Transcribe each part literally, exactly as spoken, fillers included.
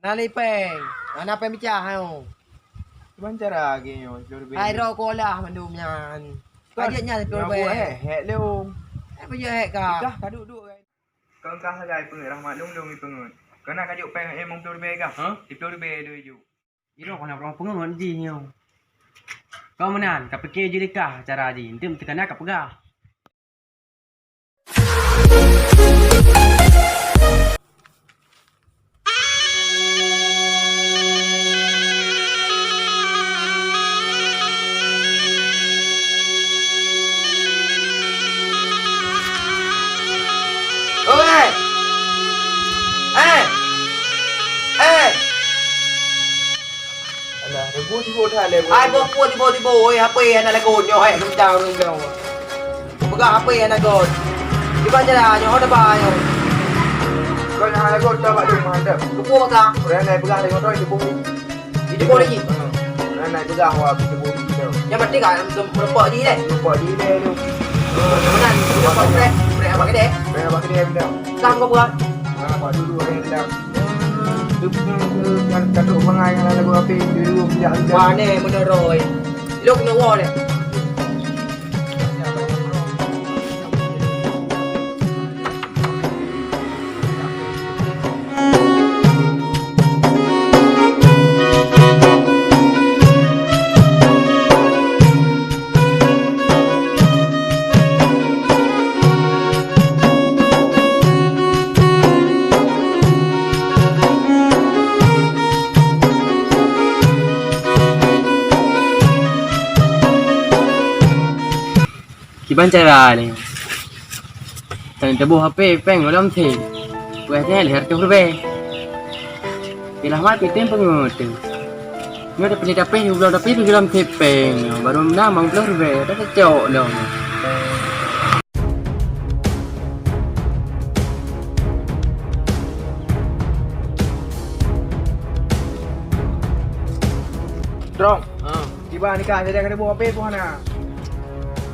Hana lé péng. Hana péng meucah nyoe. Kiban cara lagèe nyoe, siplôh ribèe? Hai, rot kolah mandum nyan. Kan, ajak nyan siplôh ribèe. Nyoe hek, hek lé, Om. Eh, pajak hek ka? Kah, ka duek-duek kan? Kon kah sagai peungeut rahmat lôn-lôn ipeungeut. Kon na kajok péng, eh, limong plôh ribèe kah? Hah? Siplôh ribèe lôn ijok. Sidroe kon na peungeut jih nyoe. Kon meunan, kapike jih lé kah cara jih. Eunteuk meuteukana kapeugah. Oi! Eh! Eh! Alah, tiba-tiba dah lewat. Ai, boh pun tiba-tiba, oi, H P hana lagot nyoe, hai, kencang ureueng bilang. Peugah H P hana lagot. Kiban cara nyoe, oh, daba nyoe. Kon hana lagot, daba dong mantap. Lupa maka. Orang lain peugah tengok tu, itu bumi. Itu bumi lagi. Hmm. Orang lain peugah, wah, itu bumi tu. Yang penting kan, meureumpok di deh. Meureumpok di deh tu. Mana ni? Meureumpok preh, preh apa kedai? Preh apa kedai tu? Kang kau buat? Ah, apa dulu orang bilang. Wah, nè, meunurôi. Lok na woe nè. Kiban cara nyoe? Tan teuboh H P péng lom them. Kueh teh lhèe reutôh ribèe. Pilah mat pitem peungeut teuh. Nyoe dapeuh dapeuh, ubloe dapeuh, ubloe dapeuh, péng. Barô na limong plôh ribèe, dah tacok lom. Trong. Ha. Kiban nikah jadi kena boh H P pun hana.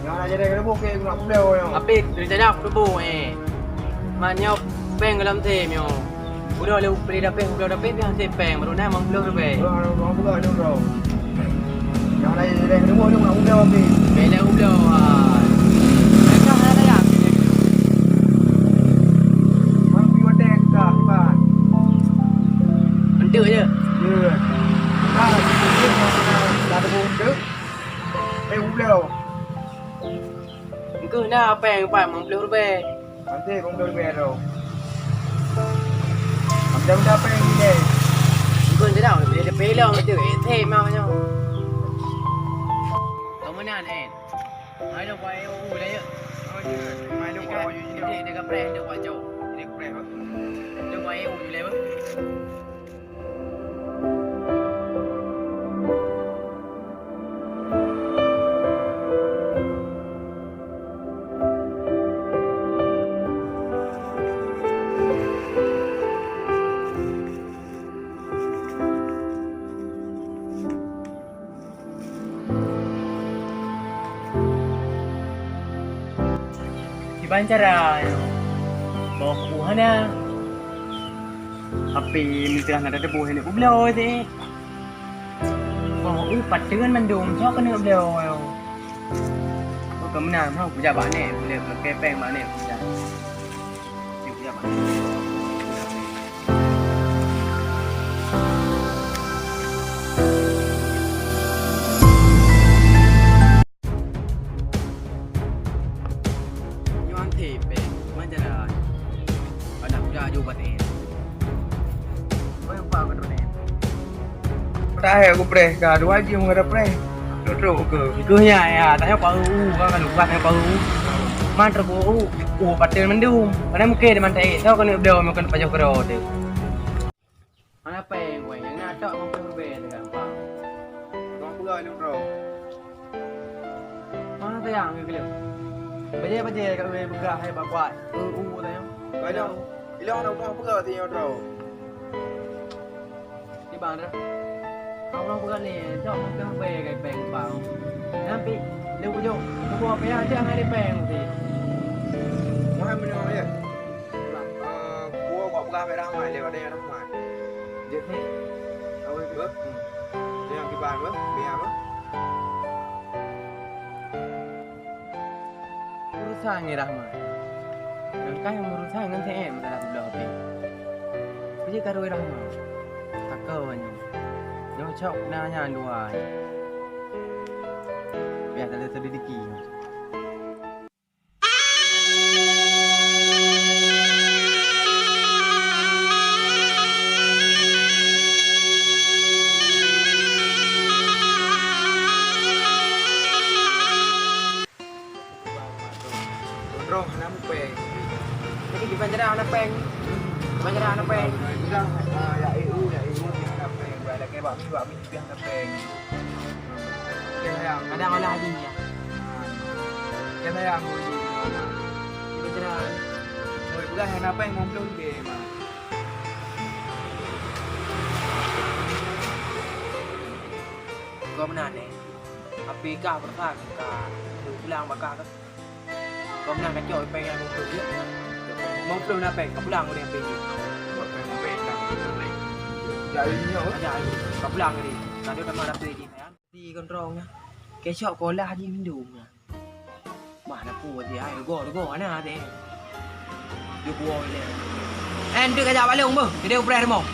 Nyang hana jadi kena boh ke guna pula nyoe. Tapi rencana aku teuboh, eh. Mat nyoe péng goh lom them nyoe. Udah lé beli dapéh, udah dapéh pih hase péng, baru na limong plôh ribèe. Udah, udah, udah, udah, udah. Nyang lain, lain, lain, lain, lain, lain, lain, lain. Bela udah, ah. Mereka hana layak. Bang, pergi hotel kita, Iban. Entuk je. Ya. Nah, kita nak, nak tunggu entuk. Eh, udah. Engkau na péng empat puluh ribu. Nanti limong plôh ribèe tu. Macam-macam apa yang ni? Bukan sedang, dia ada pelong tu, eh, teh mau macam. Kau mana, eh? Mai lu kuah eu dah, ya? Oh, ya. Mai lu kuah eu je. Dia, dia kapreh, dia kuah jauh. Dia kapreh, apa? Dia kuah eu je, apa? Kiban cara nyoe? Boh ku hana. H P meuteurah na teuboh nyoe, peubloe teuh. Boh u pateuen mandum, soe keuneuk bloe nyoe? Oh, keu meunan, ha, kujak bak nèk, boleh, boleh kepeng bak nèk, kujak. Yuk, kujak bak nèk. Nyoe akhé péng, meujalan. Adak kuda aju baten. Oi, upah keu droeneuh. Tahe aku preh ka, dua jeuem ka preh. Trok-trok ke. Keu nyan, ya, tanyong Pak U, kan, kan, bukan tanyong Pak U. Man trok U, U paten mandum. Mana mungkin dia mantai, tau kena beliau makan pajak kero tu. Hana péng wéh, nyang na tok limong plôh ribèe teuka, Bang. Bang peugah lôn droe. Mana sayang keu lôn? Bajèe-bajèe kat wéh peugah hai bak kuat. Eu, u, tanyong. Banyak. Ilong na bang peugah tanyong droe. Di bang dah. Bang peugah ni, tok limong plôh ribèe kai péng bang. Nyan pi, lôn kujok. Keu buah payah jak ngon péng meusti. Muhai meunyoe ya. Ah, buah buat peugah bak Rahmat lé, pada Rahmat. Jeuet Hei, awai beuh. Nyang kiban beuh, biar beuh. Urusan ngon Rahma. Nyang ka nyang urusan ngon C M masalah siblah api. Biji karui Rahma. Takeu nyoe. Nyoe cok na nyan dua. Biasa selidiki. Gondrong hana mupéng. Jadi di Banjarah hana péng. Di Banjarah hana péng. Bilang, ah, ya, eh, uh, ya, eh, uh, dia hana péng. Buat lagi bak mi, bak mi, dia hana péng. Dia sayang. Kadang olah haji ya. Ah. Dia sayang, guru. Di Banjarah. Guru, bukan hana péng, limong puluh lebih, Mak. Kau meunan, eh? Api kah beureukat, ka pulang bak kah. Kau meunan kacok péng nyang muphom jih. Limong puluh na péng, ka pulang udah péng jih. Jai nyoe. Jai, ka pulang tadi. Tadi udah marah péng jih, sayang. Di gondrong nyan. Kecok kolah di mindum nyan. Bah, na pu jih, ai, rego, rego, hana teh. Dia buang dia. Eh, ndeuk kajak balong beuh, keu dia upreh rumoh.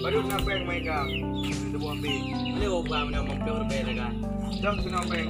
Baru na péng mai ka. Teubuang pi. Boleh ubah mana limong puluh ribèe lagèe. Dong keunoe péng.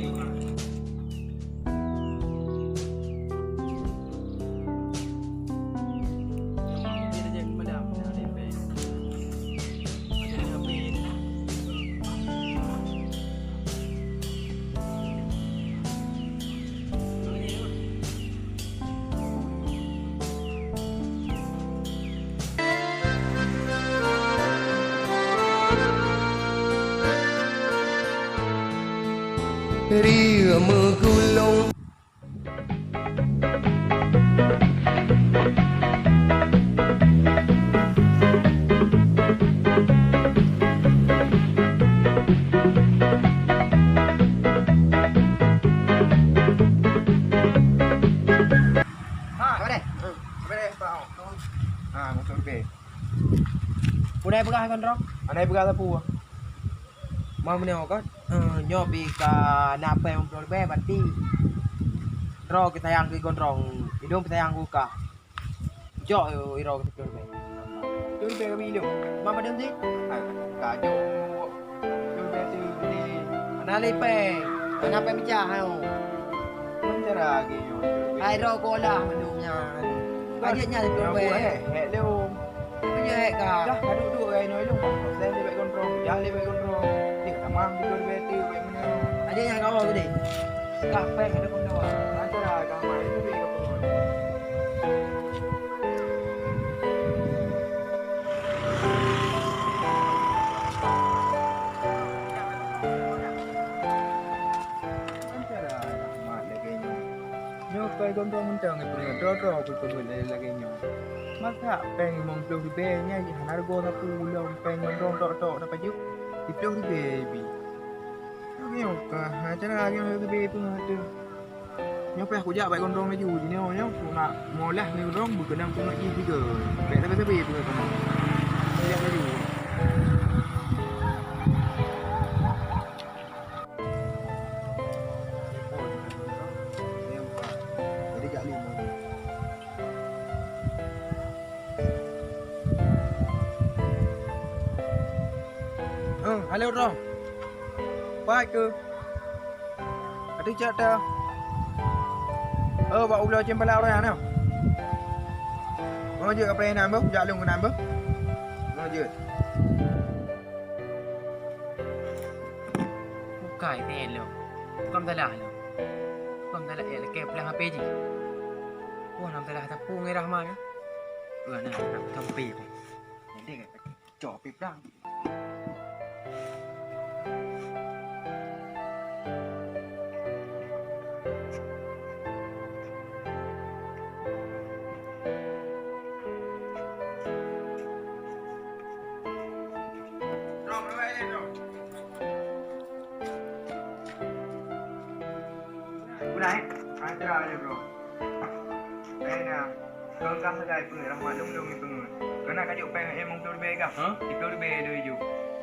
Ria meugulong. Ha, apa deh? Apa deh, Pak? Ha, motor be. Pun ai peugah kon droe? Anai peugah sapeue? Meunyoe kon, eh, nyoe pih ka na pèng limong ploh ribèe, berarti droe geusayang keu gondrong, idong geusayang keu kah. Jok, eh, droe geusayang keu kah. Limong ploh ribèe kami idong. Ma padum cit? Ah, ka jok. Limong ploh ribèe tu beli. Hana lé pèng. Hana pèng meucah, hai, oh. Macam mana lagi, limong ploh ribèe? Hai, droe golah mandum nyan. Ajak nyan limong ploh ribèe. Hek, hek, lom. Apa je hek ka? Dah, ka duek-duek gai inoe lôn. Saya lebek gondrong, jah lebek gondrong. Dia tamah betul betul baik mana. Ada yang kau tadi. Dah peng ada pun dah. Antara agama itu dia ke pun. Antara agama lagi ni. Nyoe kai gondrong mantong ipeunyoe droe-droe kupeubeuet lagèe nyoe. Masa pèng limong ploh ribèe nyan jih hana reugoe sapeue lom pèng gondrong tok-tok na pajoh siploh ribèe bi. Nyoe ka ha cara nyoe ribèe peungoh teuh. Nyoe payah kujak bak gondrong laju jinoe nyoe ku nak molah ngon gondrong beukeunong peungeut jih tiga. Bèk sabe-sabe peungeut kamoe. Kujak laju. Halo, Droe. Pat keuh? Ati cak ta. Oh, bak ulo cempala orang nyoe. Mau jeuet kapai nan beuh, jak lôn keunan beuh. Mau jeuet. Bukai teh lôn. Bukan salah lôn. Bukan salah, eh, lekeh pulang H P jih. Wah, nam salah sapu ngai Rahma nyoe. Wah, nah, tak sampai pun. Jadi, cok H P pulang. Mulai, antara aja bro. Eh nah, kau kah sagai pengeuet rahmat lom lom ni pengeuet. Kena kajuk peng eh mong puluh lebih kah? Hah? Di puluh lebih dua ju.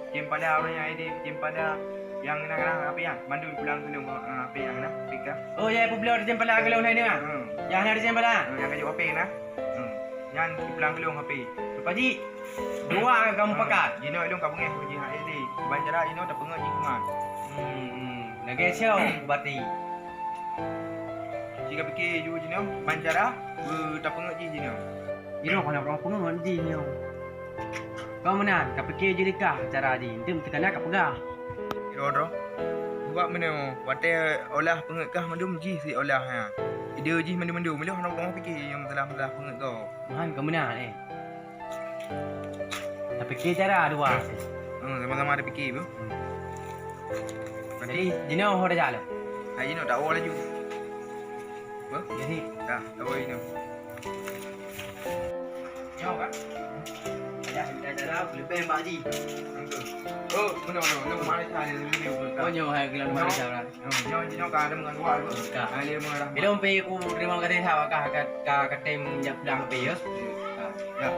Cem pada orang yang ada cem pada yang nak nak apa yang mandu pulang ke lom apa yang nak pika. Oh ya, pebloe di cem pada ke lom lain ah. Hmm. Yang ada di cem pada. Hmm, yang kajuk apa nah? Hmm. Nyan pulang ke lom apa? Pak Ji, dua kamu pakat. Jinoe ilong ka beungeh uji hak SD. Ban cara jinoe tapeungeuet jih kuman. Hmm, hmm. Lagèe siau berarti. Jika pikir ju jinoe ban cara, eh, tapeungeuet jih jinoe. Jinoe kau nak peungeuet jih nyoe. Kau meunan, ka pikir jih likah cara jih. Enteuk teuka na ka peugah. Iro droe. Sebab meunyoe watèe olah peungeuet kah mandum jih si olah nyan. Ide jih mandum-mandum. Meuleuh hana ureueng pikir nyang masalah-masalah peungeuet kau. Meuhan keu meunan eh. Tapikir cara dua. Hmm, sama-sama ada pikir tu. Jadi jinoe ho dah jalan. Hai jinoe tak awal laju. Apa? Jadi dah, tak awal jinoe. Nyoe kan? Ya, sudah jalan, lebih Pak Haji. Betul. Oh, benar, benar. Untuk mana saya lebih. Oh, nyoe hai gelar mana cara. Nyoe jinoe ka ada mengan dua tu. Ka. Ada mengarah. Bila umpi aku terima kasih awak kah ka ka tem jak pulang api ya. Ya.